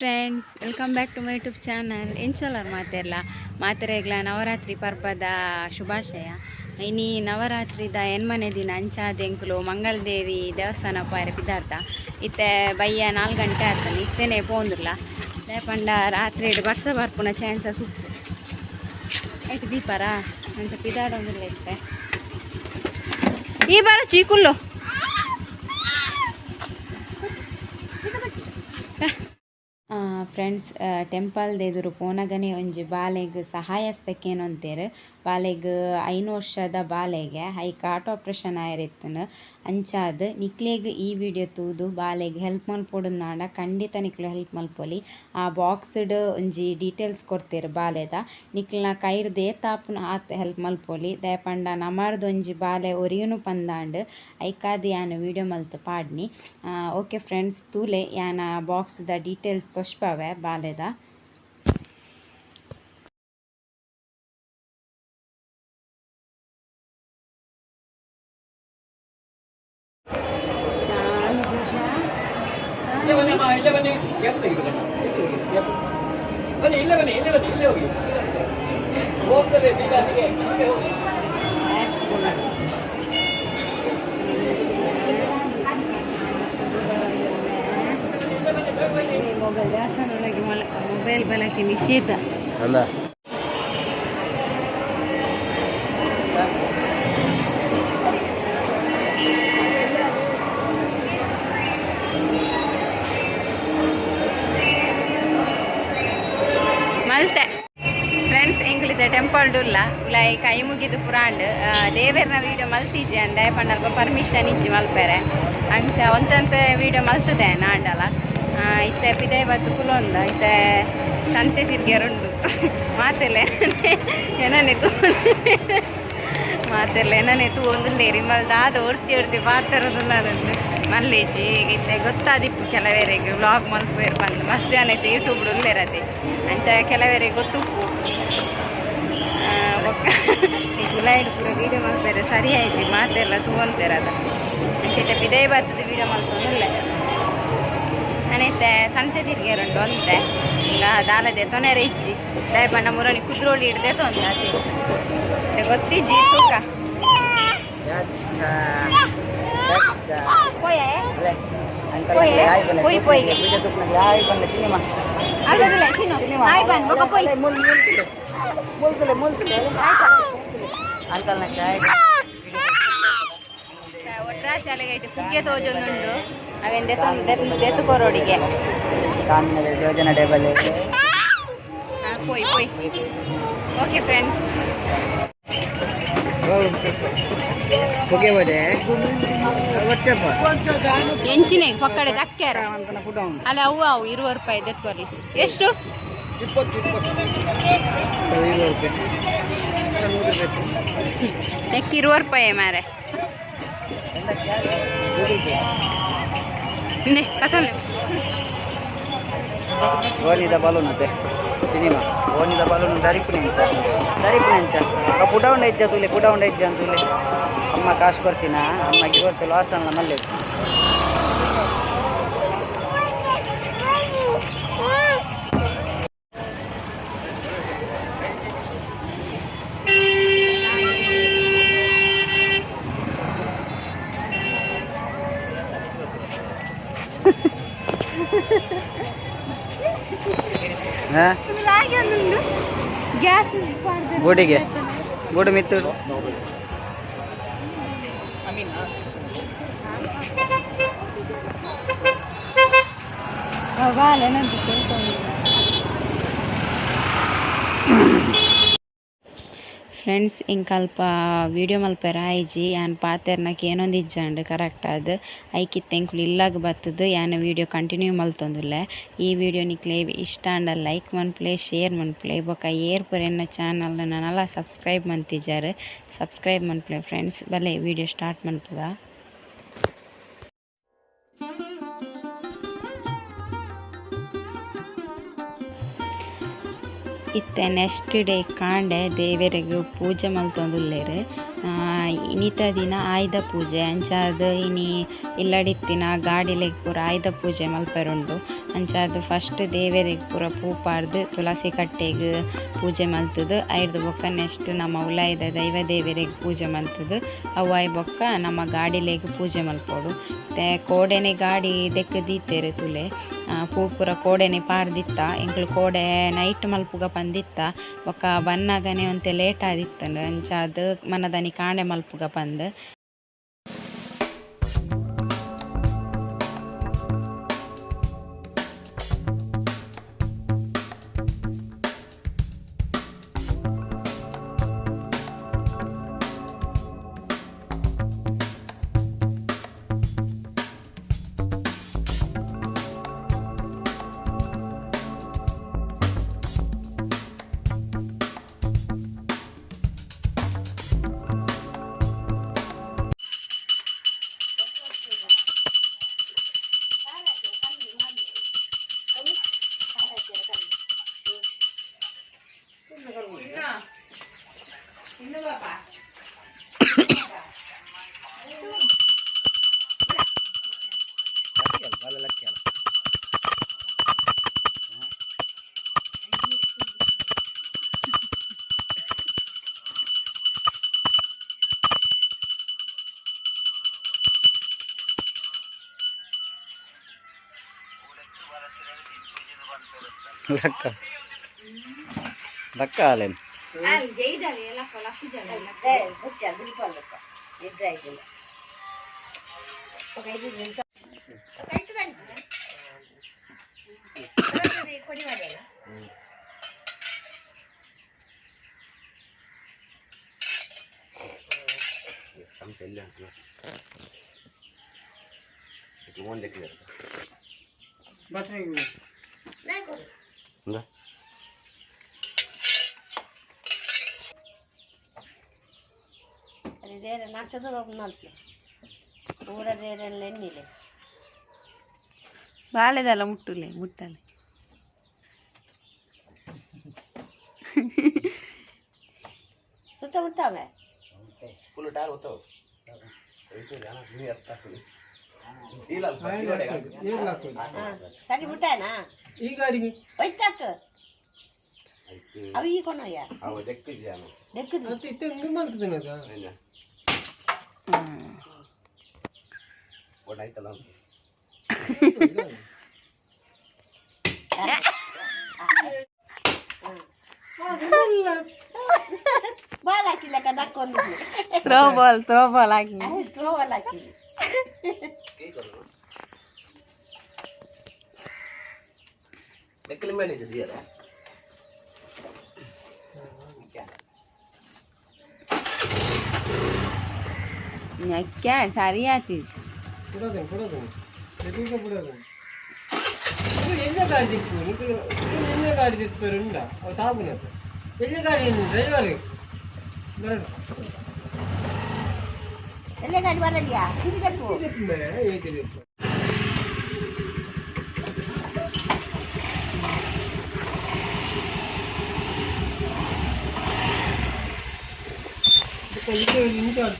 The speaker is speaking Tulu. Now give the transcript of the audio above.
Friends, welcome back to my YouTube channel. ಎಂಚೋಲರ್ ಮಾತೆರ್ಲ ಮಾತೆರೆಗ್ಲ ನವರಾತ್ರಿ ಪರ್ಬದ ಶುಭಾಶಯ. ಇನಿ ನವರಾತ್ರಿದ ಎನ್ಮನೆ ದಿನ ಅಂಚಾದ ಎಂಕುಲು ಮಂಗಳದೇವಿ ದೇವಸ್ಥಾನ ಪೋಯರೆ ಪಿದಾರ್ಥ. ಇತ್ತೆ ಬಯ್ಯ 4 ಗಂಟೆ ಆತನೆ ಇತ್ತೆನೆ ಪೋಂದುರ್ಲ ಪಂಡ ರಾತ್ರಿ ಬರ್ಸ ಬರ್ಪುನ ಚಾನ್ಸಸ್ ಉಪ್ಪು. ಐಟ್ ದೀಪಾರ ಅಂಚ ಪಿದಾಡೊಂದುಲ್ಲ ಇತ್ತೆ ಈ ಬಾರ ಚೀಕುಲ್ಲು. ಫ್ರೆಂಡ್ಸ್, ಟೆಂಪಲ್ ದೆದುರು ಪೋನಗನೆ ಒಂಜಿ ಬಾಲೆಗ್ ಸಹಾಯಸ್ತಕೇನೊಂತೇರು. ಬಾಲೆಗ್ 5 ವರ್ಷದ ಬಾಲೆಗೆ ಐಕ್ ಹಾರ್ಟ್ ಆಪರೇಷನ್ ಆಯಿರಿತ್ತನು. ಅಂಚಾದ್ ನಿಕ್ಲೆಗ್ ಈ ವಿಡಿಯೋ ತೂದು ಬಾಲೆಗ್ ಹೆಲ್ಪ್ ಮಲ್ಪೊಡುಂದಾಂಡ ಖಂಡಿತ ನಿಕ್ಲು ಹೆಲ್ಪ್ ಮಲ್ಪೊಲಿ. ಆ ಬಾಕ್ಸ್ಡ್ ಒಂಜಿ ಡೀಟೇಲ್ಸ್ ಕೊರ್ತೇರು ಬಾಲೆದ, ನಿಕ್ಲ್ನ ಕೈರ್ದ್ ಏತಾಪುನ ಆತ್ ಹೆಲ್ಪ್ ಮಲ್ಪೊಲಿ. ದಯಪಂಡ ನಮರ್ದ್ ಒಂಜಿ ಬಾಲೆ ಒರಿಯುನು ಪಂದಾಂಡ್ ಐಕಾದ್ ಯಾನ್ ವಿಡಿಯೋ ಮಲ್ತ್ ಪಾಡ್ನಿ. ಓಕೆ ಫ್ರೆಂಡ್ಸ್, ತೂಲೆ ಯಾನ್ ಆ ಬಾಕ್ಸ್ದ ಡೀಟೇಲ್ಸ್ ತೊಷ್ಪಾವೆ ಬಾಲೆದ. ಇಲ್ಲೇ ಬನ್ನಿ ಅಮ್ಮ, ಇಲ್ಲೇ ಬನ್ನಿ. ಗ್ಯಾಪ್ ತೆಗಿಬೇಕು, ಗ್ಯಾಪ್. ಬನ್ನಿ, ಇಲ್ಲೇ ಬನ್ನಿ, ಇಲ್ಲೇ ಬನ್ನಿ, ಇಲ್ಲೇ ಹೋಗಿ. ಹೋಗ್ತದೆ ಸೀದಾ ಅಲ್ಲಿಗೆ, ಅಲ್ಲಿಗೆ ಹೋಗಿ. ಮೊಬೈಲ್ ದೇವಸ್ಥಾನದೊಳಗೆ ಮೊಬೈಲ್ ಬಳಕೆ ನಿಷೇಧ. ಅಲ್ಲ ಮಲ್ತೆ ಫ್ರೆಂಡ್ಸ್, ಎಂಕುಲಿತ ಟೆಂಪಲ್ ಡುಲ್ಲ ಉಲಾಯಿ ಕೈ ಮುಗಿದು ಪುರಾಂಡ್ ದೇವೆರ್ನ ವಿಡಿಯೋ ಮಲ್ತಿಜೆ ಅಂದೆ ಪಂಡಲ್ಪ ಪರ್ಮಿಷನ್ ಇಜ್ಜಿ ಮಲ್ಪೆರೆ. ಅಂಚ ಒಂತಂತೆ ವಿಡಿಯೋ ಮಲ್ತದೆ ನಾಂಡಲ. ಇತ್ತೆ ಪಿದೈ ಬತ್ತು ಕುಲೊಂದ ಇತ್ತೆ ಸಂತೆ ತಿರ್ಗ್ಯಾರುಂಡು. ಮಾತೆಲ್ಲ ಏನನೆ ತೂ ಮಾತೆಲ್ಲ ಏನನೆ ತೂ ಒಂದುಲ್ಲೇರಿ ಮಲ್ದ ಆದ ಒರ್ತಿ ಒರ್ತಿ ಪಾತೆರದಲ್ಲ ಅದೊಂದು ಮಲ್ಲೇಜಿ. ಈಗ ಇತ್ತೆ ಗೊತ್ತಾದಿಪ್ಪು ಕೆಲವರಿಗೆ ವ್ಲಾಗ್ ಮಲ್ಪುವೆರ್ ಬಂದು ಮಸ್ತ್ ಜನ ಇತ್ತೆ ಯೂಟ್ಯೂಬ್ ಉಲ್ಲೇರತೆ. ಅಂಚ ಕೆಲವರಿಗೆ ಗೊತ್ತುಪ್ಪು. ಬೊಕ್ಕ ಈ ಗುಲಾಯಿಡ್ ಪೂರ ವೀಡಿಯೋ ಮಲ್ಪೆರೆ ಸರಿ ಆಯ್ತು ಮಾತೆಲ್ಲ ತೂವಂತೇರದ. ಅಂಚ ಇತ್ತೆ ಪಿದೈ ಬತ್ತದ ವೀಡಿಯೋ ಮಲ್ತೊಂದುಲ್ಲೆ. ನಾನಿತ್ತೆ ಸಂತೆ ತಿರ್ಗ್ಯಾರುಂಡು ಒಂತೆ ಈಗ ದಾಲದೆ ತೊನೆರೆ ಇಜ್ಜಿ ದಾಯ ಪಂಡ ಮುರಣಿ ಕುದ್ರೋಳಿ ಹಿಡ್ದೆ ತೊಂದ ಅದೇ ಗೊತ್ತಿಜ್ಜಿ ತೂಕ. ಪೋಯೆ ಪೋಯ್ ಪೋಯ್ ಅಲ್ಲದಿಲ್ಲ ಚಿನ್ನು ಆಯ್ ಬನ್ ಬೊಕ ಪೋಯ್. ಒಟ್ರಾ ಶಾಲೆಗೆ ಐತೆ ಪುಗ್ಗೆ ತೋಜೊಂದುಂಡು ಅವೇನ್ ದೆತ್ತು ಕೊರೋಡಿಗೆ. ಯೋಜನಾ ಟೇಬಲ್. ಪೋಯ್ ಪೋಯ್. ಓಕೆ ಫ್ರೆಂಡ್ಸ್, ಪುಗೆ ಬೋಡೆ వచ్చಪ್ಪ ಎಂಚಿನೆ ಪಕ್ಕಡೆ ದಕ್ಕ್ಯಾರ ಅಂತನ ಪುಟ ಉಂಟು. ಅಲ್ಲ ಅವು ಅವು 20 ರೂಪಾಯಿ ದೆತ್ತೊರ್ಲಿ. ಎಷ್ಟು? 20 ರೂಪಾಯಿ 100 ರೂಪಾಯಿ ನೆಕ್ 20 ರೂಪಾಯಿ ಮಾರೆ. ಇಂದೆ ಪತ್ತೊಂದು. ಓನಿದ ಬಲೂನ್ ಅತ್ತೆ ಸಿನಿಮಾ ಓನಿದ ಬಲೂನ್ ದರಿಪುನೆಂಚ ದರಿಪುನೆಂಚ ಪುಟ ಉಂಡ ಇಜ್ಜ ತೂಲೆ ಪುಟ ಉಂಡ ಇಜ್ಜ ಅಂತೂಲೆ. ಅಮ್ಮ ಕಾಸು ಕೊಡ್ತೀನ ಅಮ್ಮ 20 ರೂಪಾಯಿ ಲಾಸ್ ಅಲ್ಲ ಮಲ್ಲೆ. ಗ್ಯಾಸ್ ಬೋಟಿಗೆ ಬೋಟು ಮಿತ್ತು ಫ್ರೆಂಡ್ಸ್, ಇಂಕಲ್ಪ ವೀಡಿಯೋ ಮಲ್ಪೆರ ಆಯ್ಜಿ ಯಾನ್ ಪಾತೆರ್ನಕ್ ಏನೊಂದು ಇಜ್ಜಾಂಡ್ ಕರೆಕ್ಟ್ ಆದ್ ಐಕಿತ್ತೆ ಎಂಕುಲು ಇಲ್ಲಾಗ ಬತ್ತದು ಯಾನ್ ವೀಡಿಯೋ ಕಂಟಿನ್ಯೂ ಮಲ್ತೊಂದುಲ್ಲೆ. ಈ ವಿಡಿಯೋ ನಿಕ್ಲೆ ಇಷ್ಟ ಆಂಡ ಲೈಕ್ ಮನ್ಪುಲೆ, ಶೇರ್ ಮನ್ಪುಲೆ. ಬೊಕ ಏರ್ ಪೂರ ಎನ್ನ ಚಾನಲ್ ನನಲ ಸಬ್ಸ್ಕ್ರೈಬ್ ಮಂತಿಜಾರ್ ಸಬ್ಸ್ಕ್ರೈಬ್ ಮನ್ಪುಲೆ ಫ್ರೆಂಡ್ಸ್. ಬಲೆ ವೀಡಿಯೋ ಸ್ಟಾರ್ಟ್ ಮನ್ಪುಗ. ಇತ್ತೆ ನೆಕ್ಸ್ಟ್ ಡೇ ಕಾಂಡೆ ದೇವೆರೆಗ್ ಪೂಜೆ ಮಲ್ತೊಂದುಲ್ಲೆರ್. ಇನಿತ ದಿನ ಆಯುಧ ಪೂಜೆ ಅಂಚಾದ್ ಇನಿ ಇಲ್ಲಡಿತ್ತಿನ ಗಾಡಿಲೆಗ್ ಪೂರ ಆಯುಧ ಪೂಜೆ ಮಲ್ಪೆರುಂಡು. ಅಂಚಾದ್ ಫಸ್ಟ್ ದೇವೆರೆಗ್ ಪೂರ ಪೂ ಪಾಡ್ದ್ ತುಳಸಿ ಕಟ್ಟೆಗ್ ಪೂಜೆ ಮಲ್ತುದು ಐರ್ದ್ ಬೊಕ್ಕ ನೆಕ್ಸ್ಟ್ ನಮ್ಮ ಉಲಾಯಿದ ದೈವ ದೇವೆರೆಗ್ ಪೂಜೆ ಮಲ್ತುದು ಅವು ಆಯಿ ಬೊಕ್ಕ ನಮ್ಮ ಗಾಡಿಲೆಗ್ ಪೂಜೆ ಮಲ್ಪೊಡು. ಇತ್ತೆ ಕೋಡೆನೆ ಗಾಡಿ ದೆಕ್ಕ್ ದೀತೆರ್ ತುಲೆ ಪೂ ಪೂರ ಕೋಡೆನೆ ಪಾಡ್ದಿತ್ತ ಎಂಕುಲು ಕೋಡೆ ನೈಟ್ ಮಲ್ಪುಗ ಪಂದಿತ್ತ ಬೊಕ್ಕ ಬನ್ನಗನೆ ಒಂತೆ ಲೇಟ್ ಆದಿತ್ತಂಡ್ ಅಂಚಾದ್ ಮನದಾನಿ ಕಾಂಡೆ ಮಲ್ಪುಗ ಪಂದ್. ಲಕ್ಕ ಲಕ್ಕ ಆಲೇನ್ ಬಾಳೆದಲ್ಲ ಮುಟ್ಟುಲೆ ಮುಟ್ಟಲೆ ಸರಿ ಮುಟ್ಟಾನಾ ಈ ಗಾಡಿಗೆ ಒಯ್ತಾಕ ಅವು ಈ ಕೊನಯ್ಯ ದೆಕ್ಕದು ಮತ್ತೆ ಇತ್ತೆ ಉಂಡು ಮಲ್ತದಿನದ ಬಾಲ್ ಹಾಕಿಲ್ಲಕ್ಕ ದಕ್ಕೊಂದು ಥ್ರೋ ಬಾಲ್ ಥ್ರೋ ಬಾಲ್ ಹಾಕಿ ಥ್ರೋ ಬಾಲ್ ಹಾಕಿಲ್ಲ ನೆಕ್ಕೆ ಸರಿ ಆತೀಜ್ ಬಿಡೋದನ್ ಬಿಡೋದನ್ ಎದುರುಗ ಬಿಡೋದನ್ ಎಲ್ಲ ಗಾಡಿ ತಿಪ್ಪು ಎಲ್ಲ ಗಾಡಿ ತಿಪ್ಪರು ಉಂಡ ಅವು ತಾಪುನ ಎಲ್ಲ ಗಾಡಿ ಡ್ರೈವರ್ ಬರಡು ಎಲ್ಲ ಗಾಡಿ ಬರಲಿಯಾ ಇಂಚಿ ದೆಪ್ಪು ಏತಿ ತಿಪ್ಪು ಇದು ಇಂಚ.